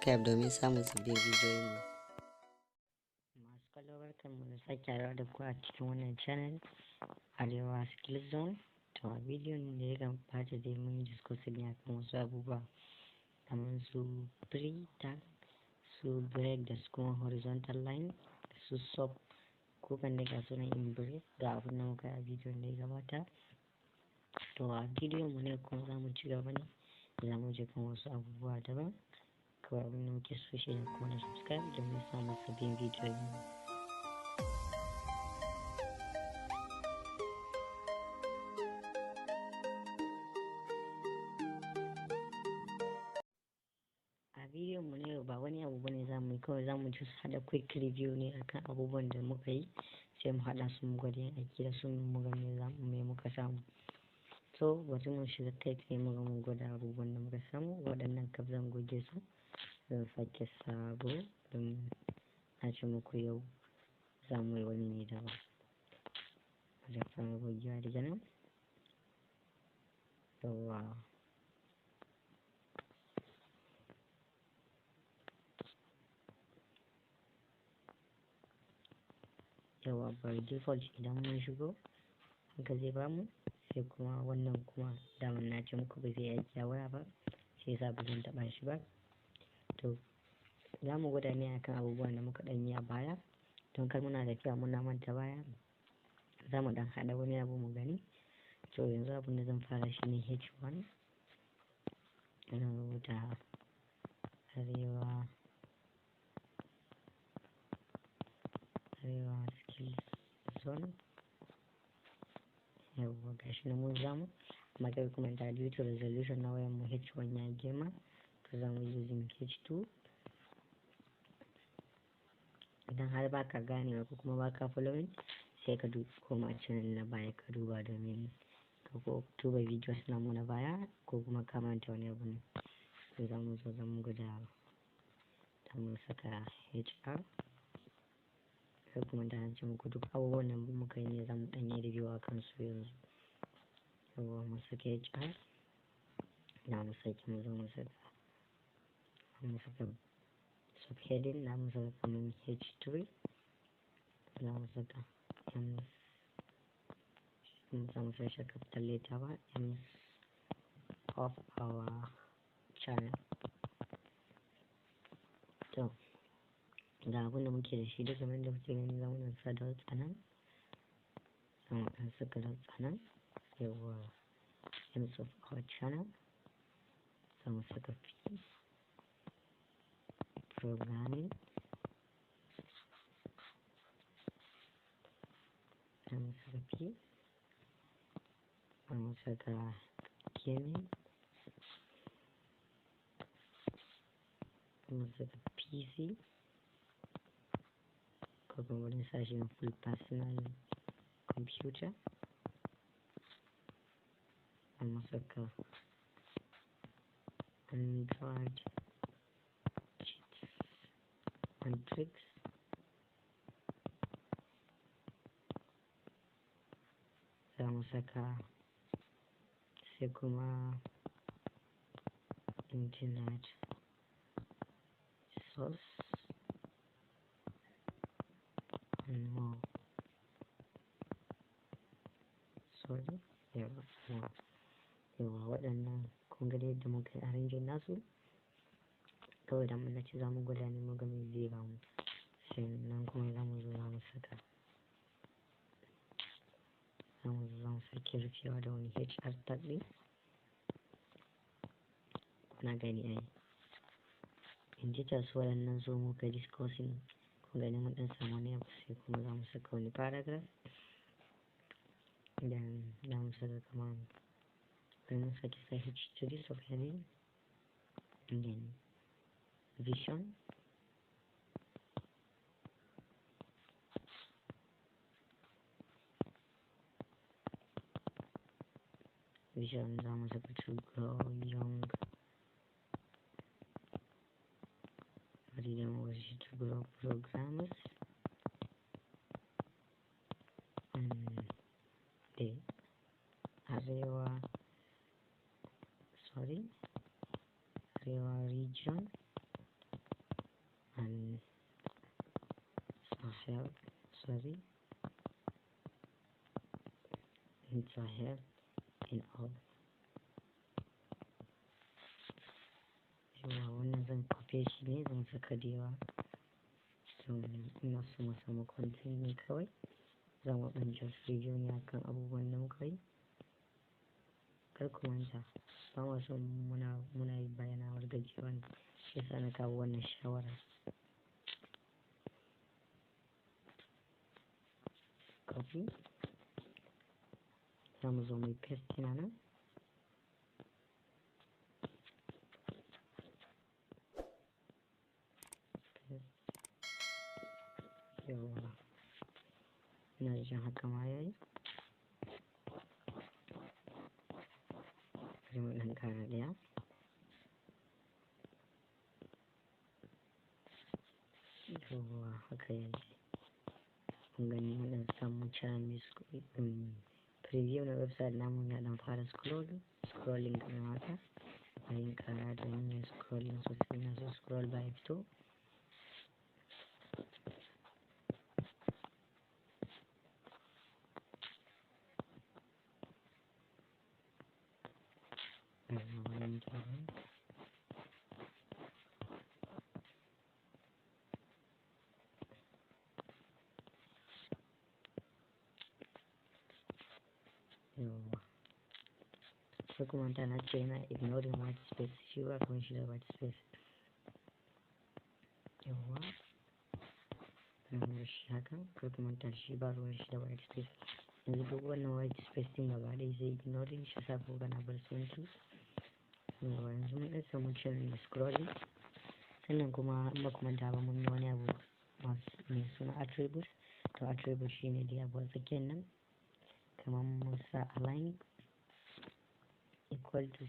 Subscribe domin samun sabbin bidiyoyinmu. Masu kallo, barkanmu da sake haɗuwa da ku a cikin wannan channel, Arewa Skill Zone. To, a bidiyon da ya gabata dai mun yi discussing ne akan wasu abubuwa kamar su pre tag, su break, da su kuma horizontal line, da su sub ko kan dai ga sunan in brief ga abin da muka yi a bidiyon da ya gabata. To, a bidiyon mu ne kuma za mu ci gaba ne, za mu je kan wasu abubuwa daban. Kawai abin da muke so shi ne kuma na subscribe domin samun sabbin bidiyoyin mu. A bidiyon mu na yau ba wani abu bane za mu yi, kawai za mu just haɗa quick review ne akan abubuwan da muka yi, sai mu haɗa su mu gwada yin aiki da su mu ga me muka samu. So bari mu shiga kai tsaye mu ga mu gwada abubuwan da muka samu. Waɗannan kaf zan goge su, zan sake sabo don na ce muku yau za mu yi wani ne daban. Bari fara gogewa daga nan. Yawwa. Yawwa, by default idan mun shigo haka zai bamu, sai kuma wannan kuma daman na ce muku ba zai aiki a waya ba, shi yasa ba zan taɓa shi ba. To, za mu gwada ne akan abubuwan da muka ɗan yi a baya, don kar muna tafiya muna manta baya, za mu ɗan haɗa wani abu mu gani. To, yanzu abin da zan fara shi ne H1. Zan rubuta Arewa Skills Zone. Yawwa, gashi nan mun samu. Amma kar ku manta, due to resolution na wayan mu H1 ya girma, to za mu using H2. Idan har baka ganewa ko kuma baka following, sai ka koma channel na baya ka duba, domin ka ko duba videos namu na baya ko kuma ka manta wani abu ne. To, za mu zo za mu gwada, za mu saka HR. Kar ku manta na ce muku duk abubuwan da muka yi ne za mu ɗan yi review a kansu yanzu. Yawwa, mu saka HR. Za mu sake mu zo mu saka subheading, za mu saka kamar H3, za mu saka M, za mu sa shi capital letter ba, aims of our channel. To, ga abin da muke da shi duka kamar yadda kuke gani, za mu ɗan sa dot a nan. Za mu ɗan saka dot a nan. Yawwa, aims of our channel. Za mu saka P, programming. Za mu saka P. Za mu saka gaming. Za mu saka PC. Ko kuma wurin sashen full personal computer. Za mu saka Android cheats and tricks. Za mu saka sai kuma internet source and more. Sorry, yawwa, more. Yawwa, waɗannan kun ga yadda muka yi arranging nasu. Kawai da mun ce za mu gwada ne mu ga me zai bamu. Sannan kuma za mu zo za mu sake rufewa da wani HR tag ɗin. Kuna gani ai. In details waɗannan zo muka discussing, kun gani mun ɗan samu wani abu, sai kuma za mu saka wani paragraph. Then za mu saka kamar bari mu sake sa H3 subheading, and then vision. Vision za mu saka to grow young, bari da mu shi to grow programmers and the Arewa, sorry, Arewa region. Sorry, enter here in all. Yawwa, wannan zan kwafe shi ne, zan saka da yawa domin ina so mu samu content ne kawai. Za mu ɗan just review ne akan abubuwan da muka yi. Kar ku manta, ba ma son muna yi bayana wargajewa ne, shi yasa na kawo wannan shawara. Copy, za mu zo mu yi pasting a nan. Paste. Yawwa, ina jin haka ma yayi. Bari mu ɗan ƙara ɗaya. Yawwa, haka yayi. Kun gani, mun ɗan samu channel mai preview na website namu ya ɗan fara scrolling kamar haka. Bari in ƙara domin yayi scrolling sosai, ina so scroll bar ya fito. Yawwa, wannan kenan. Yawwa. Sai ku manta na ce yana ignoring white space, shi ba ruwan shi da white space. Yawwa. Zan bar shi haka, kar ku manta shi ba ruwan shi da white space. Yanzu duk wannan white space ɗin gaba ɗaya zai ignoring shi, sa kuka na bar su. Yawwa, yanzu mun ɗan samu channel mai scrolling. Sannan kuma in ba ku manta ba, mun yi wani abu masu mai suna attributes. To, attribute shine dai abu a tsakiyar nan. Kamar mun sa align equal to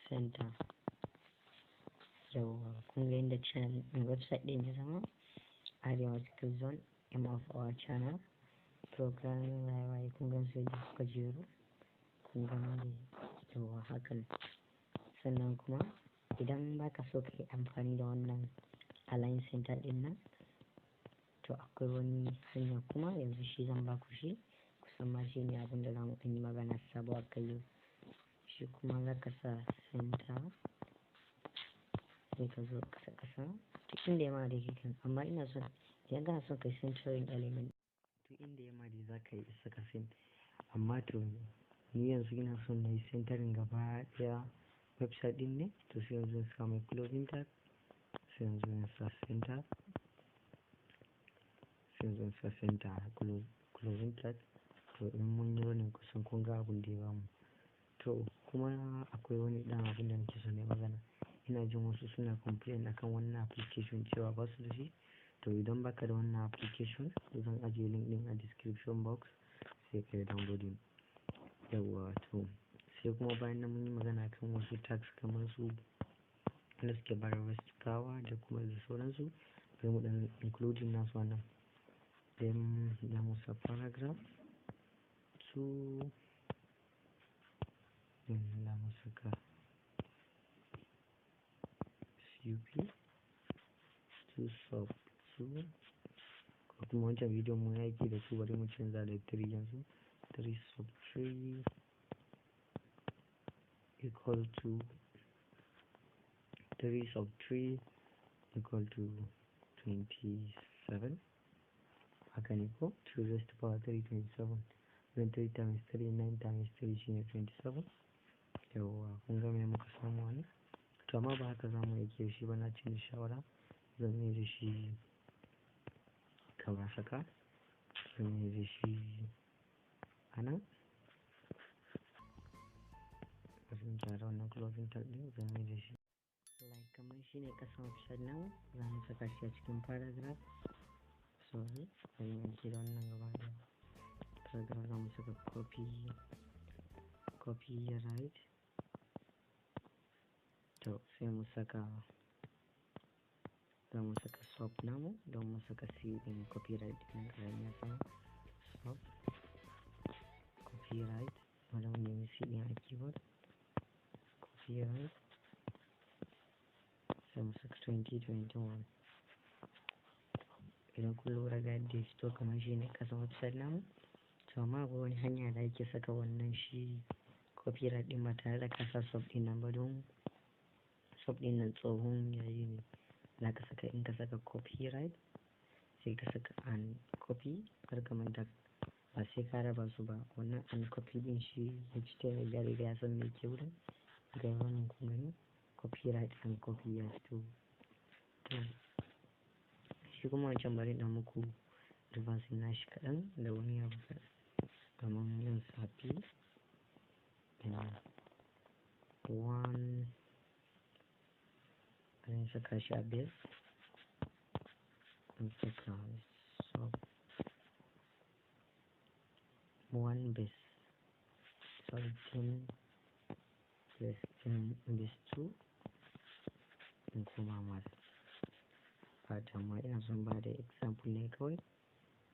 center. Yawwa, kun ga yadda channel website ɗin ya zama Arewa Skill Zone, aim of our channel, programming, waye, kun gan su yadda suka jeru. Kun gani dai, yawwa, hakan. Sannan kuma idan baka so ka yi amfani da wannan align center ɗin nan, to akwai wani hanya kuma yanzu, shi zan baku shi. Kusan ma shi ne abin da za mu ɗan yi magana sabo a kai yau. Shi kuma za ka sa center, sai ka zo ƙasa ƙasa duk inda ya ma dai kan. Amma ina son idan kana son kai centering element, duk inda ya ma dai za ka yi saka center. Amma to, ni yanzu ina son na yi centering gaba ɗaya website ɗin ne, to sai yanzu in sa mai closing tag, sai yanzu in sa center, sai yanzu in sa center closing tag. To, in mun yi running, kusan kun ga abun da ya bamu. To, kuma akwai wani ɗan abun da nake so na yi magana. Ina jin wasu suna complain akan wannan application cewa ba su da shi. To, idan baka da wannan application, zan ajiye link ɗin a description box, sai ka yi downloading. Yawwa, to sai kuma bayan nan mun yi magana kan wasu tags kamar su wanda suke bayar wasu power da kuma da sauransu. Bari mu ɗan including nasu wannan. Then za mu sa paragraph 2, then za mu saka sup 2 sub 2, ko kuma wancan bidiyon mun aiki da su, bari mu canza da 3 yanzu. 3 sub 3 equal to 3 sub 3 equal to 27. Haka ne ko? 2 raised to power 3, 27. Then 3 times 3, 9 times 3 shine 27. Yawwa, kun ga me muka samu wannan. To, amma ba haka zamu aiki da shi ba, na canza shawara. Zan mai da shi kamar haka, zan mai da shi a nan. Bari in gyara wannan closing tag ɗin, zan mai da shi like kamar shi ne ƙasan website namu. Za mu saka shi a cikin paragraph. Sorry, bari in da wannan gaba ɗaya. Paragraph, za mu saka copyright. To, sai mu saka, za mu saka sub namu don mu saka c ɗin copyright ɗin ƙarami ya sama sub copyright. Bari mu nemi c ɗin a keyboard. Copyright, sai mu saka 2021. Idan kun lura, ga yadda ya fito kamar shi ne ƙasan website namu. To, amma akwai wani hanya da ake saka wannan shi copyright ɗin ba tare da ka sa sub ɗin nan ba, don sub ɗin nan tsohon yayi ne. Za ka saka, in ka saka copyright, sai ka saka and copy. Kar ka manta, ba sai ka raba su ba. Wannan and copy ɗin, shi HTML ya riga ya san me ke wurin. Ga wannan, kun gani, copyright and copy ya fito. To, shi kuma wancan, bari na muku reversing nashi kaɗan da wani abu kaɗan, kamar yin safi one. Bari saka shi a base, in saka sub one base, sorry, 10 plus 10 base 2. In koma math ba damuwa, ina son ba da example ne kawai.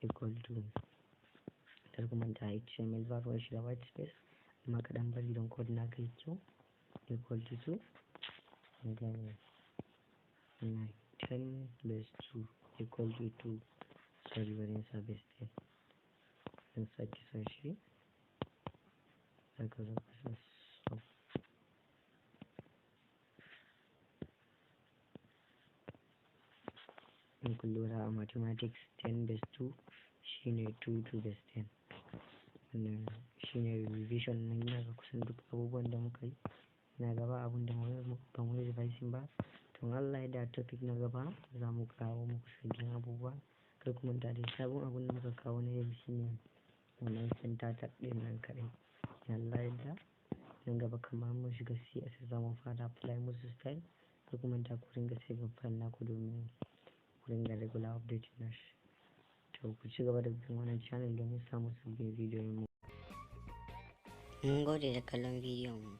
Equal to, kar ku manta, HTML ba ruwan shi da white space, amma kaɗan bari don code naka yi kyau. Equal to 2 and then 9 10 base 2 equal to 2. Sorry, bari in sa base 10. In sake sa shi, zaka zo ka sa sub. In kun lura, a mathematics, 10 base 2 shine 2 to base 10. Wannan shine revision nan. Ina ga kusan duk abubuwan da muka yi, na gaba abun da ba mu yi revising ba. To, Allah ya da, topic na gaba za mu kawo muku sabbin abubuwa. Kar ku manta da sabon abun da muka kawo na yau, shine wannan center tag ɗin nan kaɗai. In Allah ya yarda, nan gaba kamar mun shiga CSS, za mu fara apply musu style. Kar ku manta ku ringa saving file naku domin ku ringa regular update nashi. To, ku ci gaba da bin wannan channel domin samun sabbin bidiyon mu. Mun gode da kallon bidiyon mu.